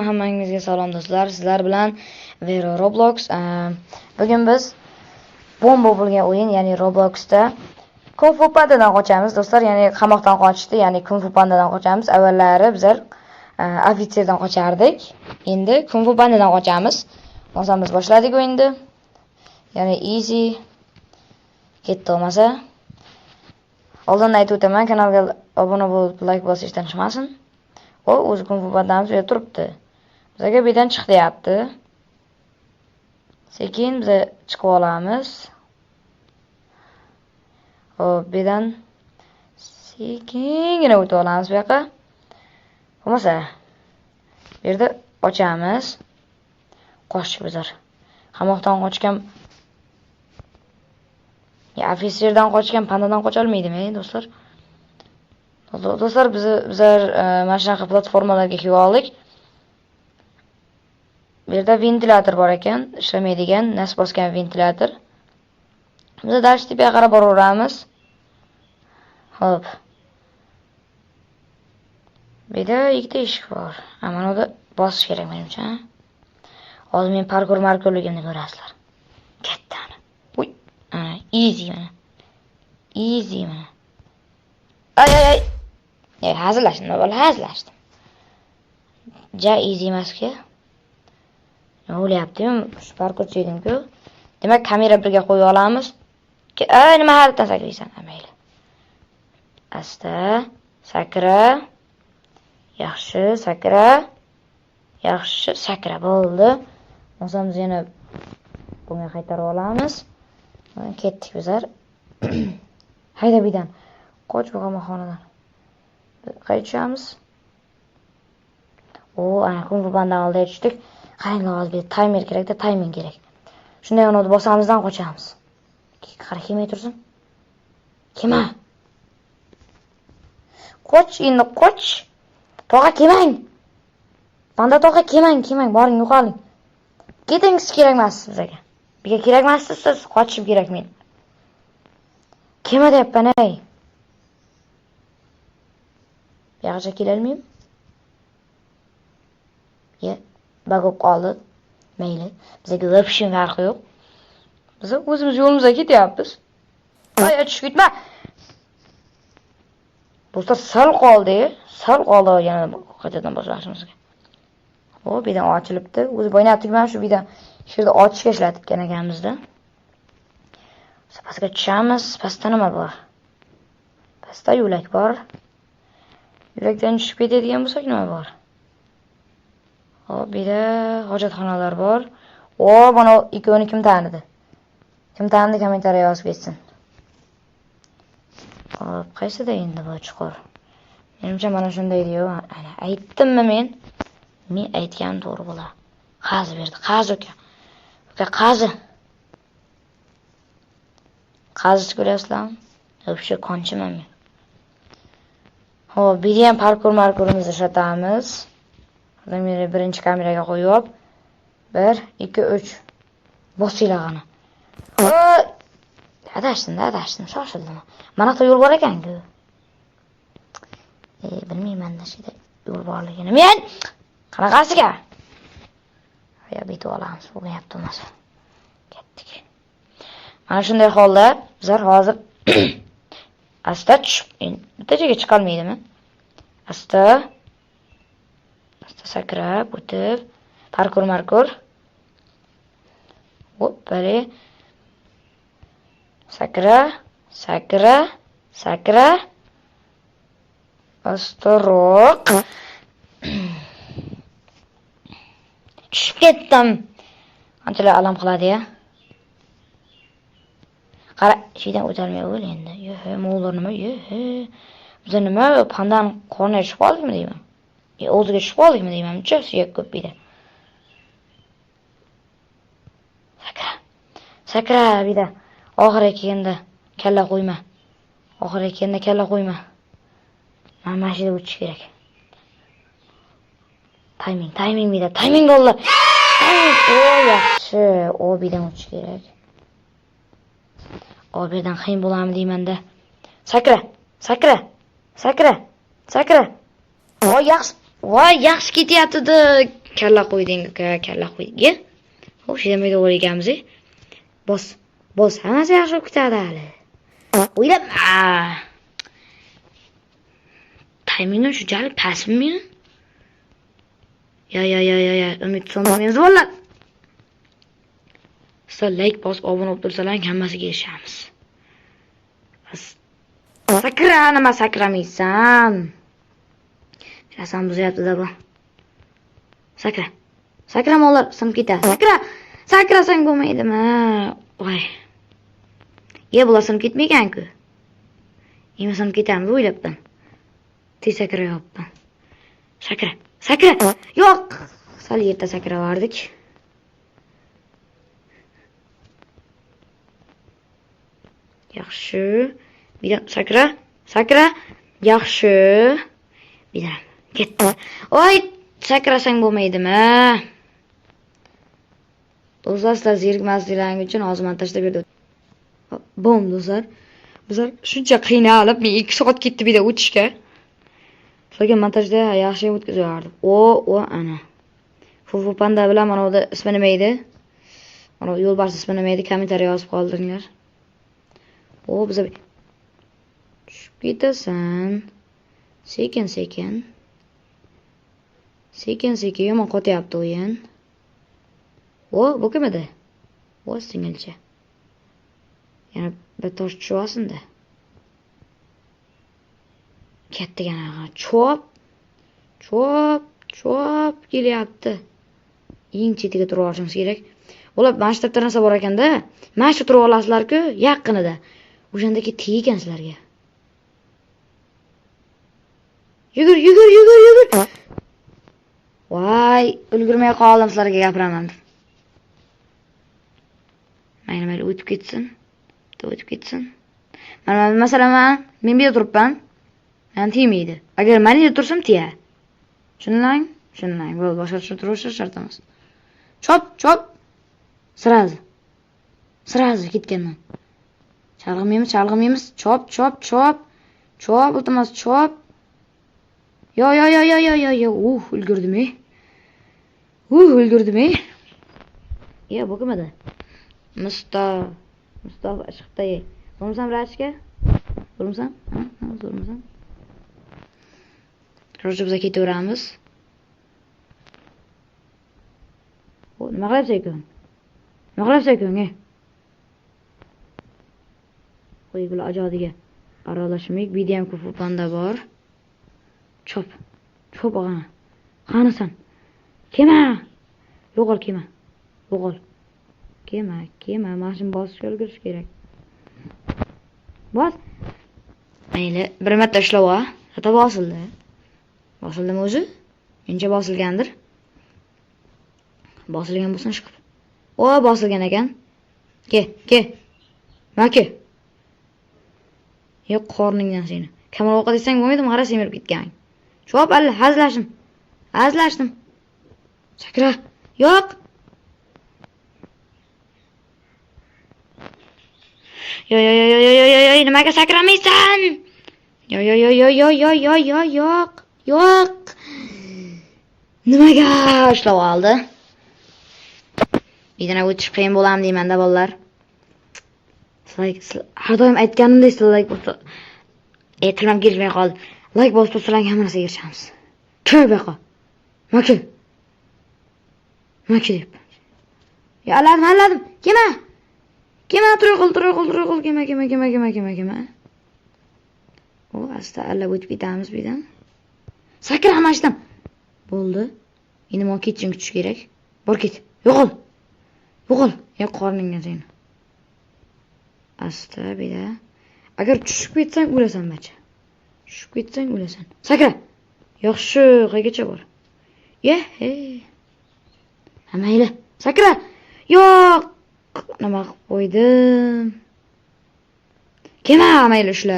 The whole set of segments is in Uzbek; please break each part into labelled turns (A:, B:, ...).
A: Hammangizga salom, do'stlar. Sizlar bilan Vero Roblox. Bugun biz bomba bo'lgan o'yin, ya'ni Robloxda Kung Fu Pandadan qochamiz, do'stlar. Ya'ni qamoqdan qochishdi, ya'ni Kung Fu Pandadan qochamiz. Avvallari bizlar ofitserdan qochardik. Endi Kung Fu Pandadan qochamiz. Bo'lmasa, boshladik o'yinni. Ya'ni easy ketdi bo'lmasa. Oldindan aytib o'taman, kanalga obuna bo'lib, like bosishdan chiqmasin. O, o'zi Kung Fu Pandamiz bu yerda turibdi. Bizga bu yerdan chiq deyapti. Sekin biza chiqib olamiz. Hop, bu yerdan sekingina o'tib olamiz bu yoqqa. Bo'lmasa, bu yerda ochamiz. Qochdik bizlar. Qamoqdan qochgan, ya ofitserdan qochgan pandadan qocholmaydimi, do'stlar? Do'stlar, bizlar mana shunaqa platformalarga kelib oldik. Bu yerda ventilyator bor ekan, ishlamaydigan, nas bosgan ventilyator. Biz дальше tepaga qarab boraveramiz. Xo'p. Bu yerda ikkita eshik bor. Ha, mana unda bosish kerak menimcha. Hozir men parkur markurligimni ko'rasizlar. Katta ana. Uy, ana easy mana. Easy mana. Ay ay ay. Ya, hazillashdim, bola, hazillashdim. Ja easy emas-ku. Nima bo'lyapti? Shu parkurchi edim-ku. Demak, kamera birga qo'yib olamiz. Ay, nima halitdan sakraysan? Ha, mayli. Asta sakra. Yaxshi, sakra. Yaxshi, sakra bo'ldi. Bo'lmasa, yana bunga qaytarib olamiz. Ketdik bizlar. Hayda bu yerdan. Qoch bu qamoqxonadan. Qayerga tushamiz? O, ana Kung Fu Pandadan oldiga tushdik. Qaranglar, hozir bu taymer kerakda, tayming kerak. Shunday uni bosamizdan qochamiz. Qara, kelmay tursin. Kelma. Qoch, endi qoch. Tog'a, kelmang. Panda tog'a, kelmang, kelmang, boring, yo'qoling. Keting, siz kerak emassiz bizga. Bizga kerak emassiz siz, qochishim kerak men. Kelma deyapman, ey. Buyog'icha kelolmayman. Ye, баг bo'lib qoldi. Mayli, bizga вообще farqi yo'q. Biz o'zimiz yo'limizga ketyapmiz. Ay, tushib ketma. Do'stlar, sal qoldi, sal qoldi yana qaytadan boshlashimizga. O, bu yerdan ochilibdi. O'zi bo'ynab mana shu bu yerdan shu yerda ochishga ishlatgan ekanmizda. Pastga tushamiz. Pastda nima bor? Pastda yo'lak bor. Yo'lakdan tushib ketadigan bo'lsak, nima bor? Hop, bu yerda hojatxonalar bor. O, mana ikkovini kim tanidi? Kim tanidi, kommentariya yozib ketsin. Hop, qaysida endi bu chuqur? Menimcha, mana shunday deyo. Ana, aytdimmi men? Men aytganim to'g'ri bo'ladi. Qazi berdi, qazi uka. Uka, qazi. Qazi ko'ryapsizlarmi? Вообще konchiman men. Hop, bu yerda ham parkur markurimizni ishlatamiz. Meni birinchi kameraga qo'yib, 1, 2, 3. Bosinglar qani. Adashdim, adashdim, shoshildim. Mana yoqda yo'l bor ekan-ku. E, bilmayman-da shu yerda yo'l borligini. Men qanaqasiga? Ya, bitib olamiz, bo'lmayapti bo'lmasa. Ketdik. Mana shunday holda bizlar hozir asta tushib, bitta joyga chiqolmaydimi? Asta asta sakrab o'tib, parkur markur. Hop, bale. Sakra, sakra, sakra. Astaroq. Tushib ketdim. Qanchalar alam qiladi ya. Qara, shu yerdan o'tolmay o'l endi. Yo'q, mollar nima? Yo'q. Biz nima, pandani qorniga tushib qoldikmi deyman. E, o'ziga tushib qoldikmi deyman. Muncha suyak ko'p bu yerda. Sakra. Sakra bu yerda. Oxiriga kelganda kalla qo'yma. Oxiriga kelganda kalla qo'yma. Mana shu yerda o'tish kerak. Tayming, tayming bu yerda. Tayming bo'ldi. O, yaxshi. O, bu yerdan o'tish kerak. O, bu yerdan qiyin bo'ladimi deymanda. Sakra, sakra, sakra, sakra. Voy, yaxshi. Voy, yaxshi ketyapti. Kalla qo'yding uka, kalla qo'yding. Xo'p, shunday to'g'ri ekanmiz. Bos, bos, hammasi yaxshi bo'lib ketadi hali. O'ylama. Taymingim shunchalik pastmi meni? Ya ya ya ya ya, umid so'nmaymiz bolalar. Sizlar like bosib obuna bo'lib tursalaring hammasiga erishamiz. Sakra, nima sakramaysan? Rasam buzyapti-da bu. Sakra. Sakrama, ular sinib ketadi. Sakra. Sakrasang bo'lmaydimi? Voy. Ye, bular sinib ketmagan-ku. Endi sinib ketamiz o'ylabman. Tez sakrayapman. Sakra. Sakra. Yo'q. Sal yerda sakravardik. Yaxshi. Bir sakra. Sakra. Yaxshi. Bir ketdi. Oy, sakrasang bo'lmaydimi? Do'stlar, sizlar zerikmasliklaring uchun hozir montajda berdi. Bom, do'stlar. Bizlar shuncha qiynalib, men 2 soat ketdi bu yerda o'tishga. Sizlarga montajda yaxshi o'tkazib yubordim. O, ana. Fufu panda bilan mana unda ismi nima edi? Mana yo'lbars ismi nima edi? Kommentariy yozib qoldiringlar. O, biza tushib ketasan. Sekin sekin. Sekin sekin yomon qotyapti o'yin. O, bu kim edi? O, singilcha. Yana bir tosh tushib olsin-da. Kattagina chop, chop, chop kelyapti. Eng chetiga turib olishimiz kerak. Ular mana shu yerda narsa bor ekanda, mana shu turib olasizlar-ku, yaqinida. O'shandagi tegan sizlarga. Yugur, yugur, yugur, yugur. Voy, ulgurmay qoldim sizlarga gapiraman. Mayli, mayli, o'tib ketsin. O'tib ketsin. Mana masalan, men bu yerda turibman. Meni tegmaydi. Agar men yerda tursam teya. Tushundingmi? Tushunding. Bo'ldi, boshqa tushuntirish shart emas. Chop, chop. Sразу. Sразу ketganman. Chalg'imaymiz, chalg'imaymiz. Chop, chop, chop. Chop, iltimos, chop. Yo, yo, yo, yo, yo, yo, yo. Ulgurdim, ey. Ulgurdim, ey. Ya, bu kim edi? Mustafa. Mustafa chiqdi. Zo'rmisan brachka? Zo'rmisan? Ha, ha, zo'rmisan? Короче, biz ketaveramiz. O, nima qilyapsan ekan? Nima qilyapsan ekan, ey? Qo'y, bular ajodiga aralashmaylik. Bu yerda ham ko'p panda bor. Chop. Chop og'ana. Qanisan? Kema. Yo'qol kema. Yo'qol. Kema, kema, mana shuni bosishga ulgurish kerak. Bos. Mayli, bir marta ishlab ol. Zata bosildi. Bosildimi o'zi? Mencha bosilgandir. Bosilgan bo'lsin chiqib. O, bosilgan ekan. Ke, ke. Maki. Yo'q, qorningdan seni. Kamroq ovqat yesang bo'lmaydimi? Qara, semirib ketgan. Chop, alla, hazillashdim. Hazillashdim. Sakra. Yo'q. Yo yo yo yo yo yo yo, nimaga sakramaysan? Yo yo yo yo yo yo yo yo, yo'q. Yo'q. Nimaga ishlab oldi? Bidana o'tish qiyin bo'lam deyman-da bolalar. Sizlar har doim aytganimdek sizlar like bo'lsa, tilim kelmay qoldi. Like bosib tursalaring hamma narsaga erishamiz. Kel bu yoqqa. Maki. Maki deb. Ya, alladim, alladim. Kelma. Kelma, tura qol, tura qol, tura qol, kelma, kelma, kelma, kelma, kelma, kelma. O, asta allab o'tib ketamiz bu yerdan. Sakra hammashidan. Bo'ldi. Endi men ketishim kutish kerak. Bor ket. Yo'qol. Yo'qol. Ya qorningga seni. Asta bu yerda. Agar tushib ketsang o'lasan bacha. Tushib ketsang o'lasan. Sakra. Yaxshi, qaygacha bor? Ye, he. Ha, mayli. Sakra. Yo'q. Nima qilib qo'ydim? Kelma, mayli ushla.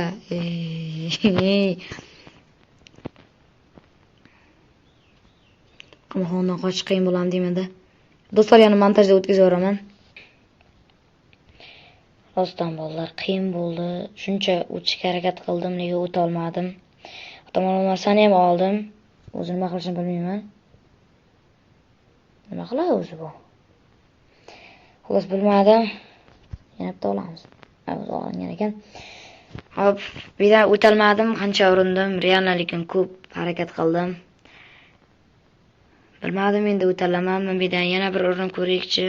A: Qamoqxonadan qochish qiyin bo'lam deyman-da. Do'stlar, yana montajda o'tkazib yuboraman. Rostdan bolalar qiyin bo'ldi. Shuncha o'tishga harakat qildim, nega o'ta olmadim. Hatto mana narsani ham oldim. O'zim nima qilishimni bilmayman. Nima qiladi o'zi bu? Xullas bilmadim. Yana bitta olamiz. O'zi olingan ekan. Hop, bu yerdan o'tolmadim, qancha urindim, реально lekin ko'p harakat qildim. Bilmadim endi o'tolamanmi bu yerdan, yana bir urinib ko'raylikchi.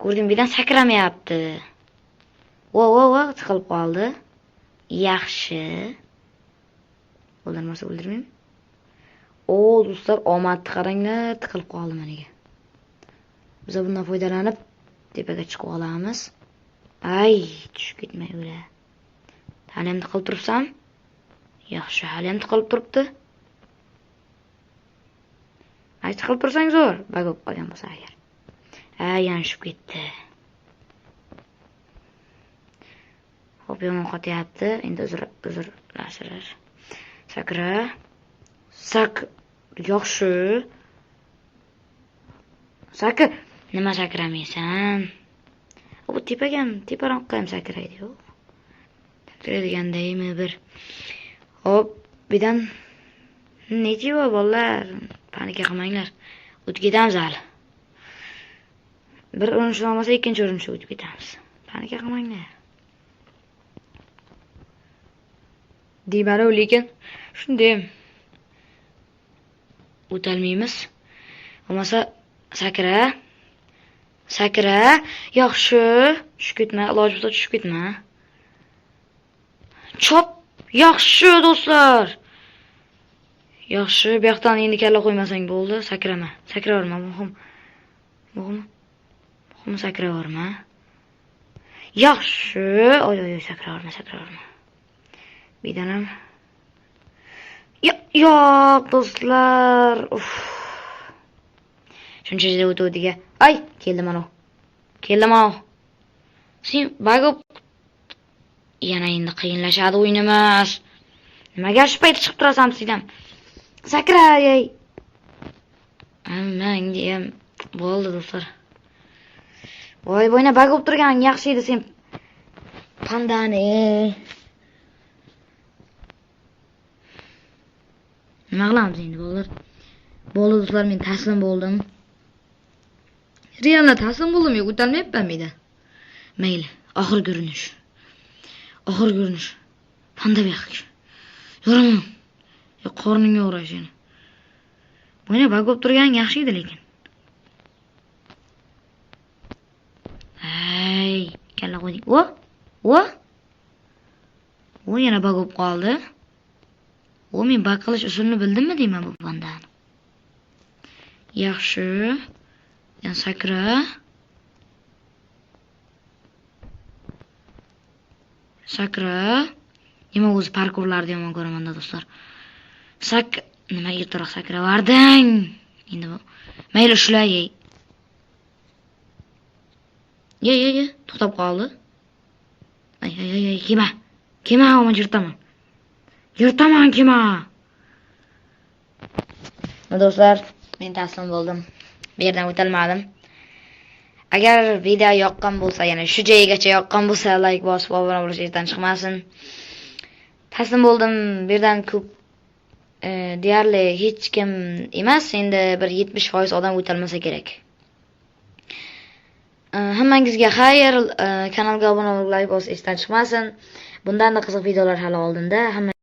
A: Ko'rdim, bu yerdan sakramayapti. Vo, vo, vo, tiqilib qoldi. Yaxshi. O'ldirmasa o'ldirmayman. O, do'stlar, omadni qaranglar, tiqilib qoldi maniga. Biz bundan foydalanib tepaga chiqib olamiz. Ay, tushib ketmay o'la. Hali ham tiqilib turibsan? Yaxshi, hali ham tiqilib turibdi. Ay, tiqilib tursang zo'r, bag bo'lib qolgan bo'lsa agar. Ay, yana tushib ketdi. Hop, yomon qotyapti. Endi uzrlashtirar. Sakra. Sak, yaxshi. Sakr. Nima sakramaysan? Bu tepaga ham, teparoqqa ham sakraydi-yu. Sakraydigandaymi bir. Hop, birdan nechi bor bolalar? Panika qilmanglar. O'tib ketamiz hali. Bir urinishni olmasa ikkinchi urinishga o'tib ketamiz. Panika qilmanglar. Deyman-u, lekin shunday ham o'tolmaymiz. Bo'lmasa sakra. Sakra. Yaxshi. Tushib ketma, iloji bo'lsa tushib ketma. Chop. Yaxshi do'stlar. Yaxshi, bu yoqdan endi kalla qo'ymasang bo'ldi, sakrama. Sakraverma, muhim. Muhim. Muhim sakraverma. Yaxshi. Oy, oy, oy, sakraverma, sakraverma. Birdan ham. Yo'q, do'stlar. Uf. Shuncha joyda o'tuvdiga. Ay, keldi mana u. Keldi mana u. Sen bag'ib yana endi qiyinlashadi o'yinimiz. Nimaga shu payt chiqib turasan sizdan? Sakray. Ammang ham bo'ldi do'stlar. Voy, bo'yna bag bo'lib turgan yaxshi edi sen. Pandani. Nima qilamiz endi bolalar? Bo'ldi do'stlar, men taslim bo'ldim. Realda taslim bo'ldim, yo'q, o'tolmayapman bu yerda. Mayli, oxirgi urinish. Oxirgi urinish. Panda bu yoqqa. Yoraman. Yo, qorningga uray seni. Bo'yna bag bo'lib turgan yaxshi edi lekin. Ay, kalla qo'yding. O, o. O yana bag bo'lib qoldi. O, men bag qilish usulini bildimmi deyman bu pandani. Yaxshi. Yana sakra. Sakra. Nima o'zi parkurlarni yomon ko'raman-da do'stlar. Sak, nima ertaroq sakravarding? Endi bu mayli shular ey. Ye, ye, ye, to'xtab qoldi. Ay, ay, ay, ay, kema. Kema, men yirtaman. Yirtaman kema. Do'stlar, men taslim bo'ldim. Bu yerdan o'tolmadim. Agar video yoqqan bo'lsa, yana shu joygacha yoqqan bo'lsa, like bosib obuna bo'lish esdan chiqmasin. Taslim bo'ldim. Bu yerdan ko'p deyarli hech kim emas, endi bir 70% odam o'tolmasa kerak. Hammangizga xayr, kanalga obuna bo'lib, like bosish esdan chiqmasin. Bundan da qiziq videolar hali oldinda. Hamma